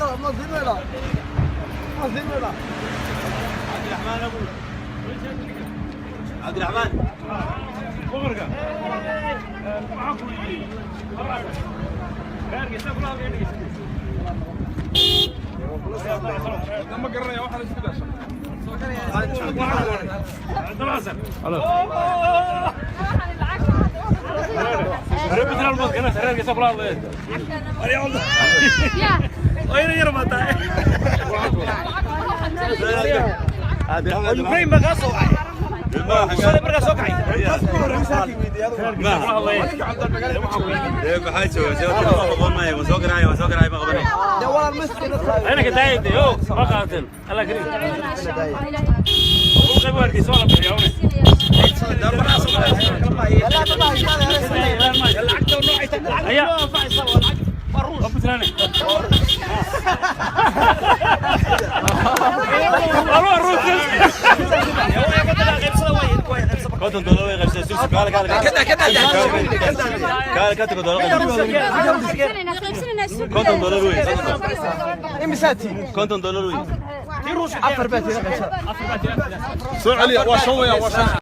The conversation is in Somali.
Ma siinayna. Cabdiraxmaan, abu Cabdiraxmaan. Boqorka, waxaan ku weydiiyey reerkiisa kula hadlaya, dhegeysta. Ma garanaya waxaan isku dasha. Dabcan reer Puntland ma garanaysa reerkiisa kula hadlaya. Ayna yar baa tahay. Ukraine baa kaa soo wacay. Shalay markaa soo kacay. Kula hadlaya. Maxay joogaa? Soo garaaya, waan soo garaaya, ma qabanay. Dee walaal, ma siina. Ayna ka daayay yo ma qaateen. Allah karim. Ugu qayb warkiisa waa la bixiyaa une. Aya. Waa Puntland. Waa Ruus. $50 way qaybsatay. Sug, kaale, kaale. Kaale, $50 qaybsatay. $50 wey. Imisaati? $50 wey. Afar baa tira qaybsada. Soo celiya, waa shan weeyaan, waa shan.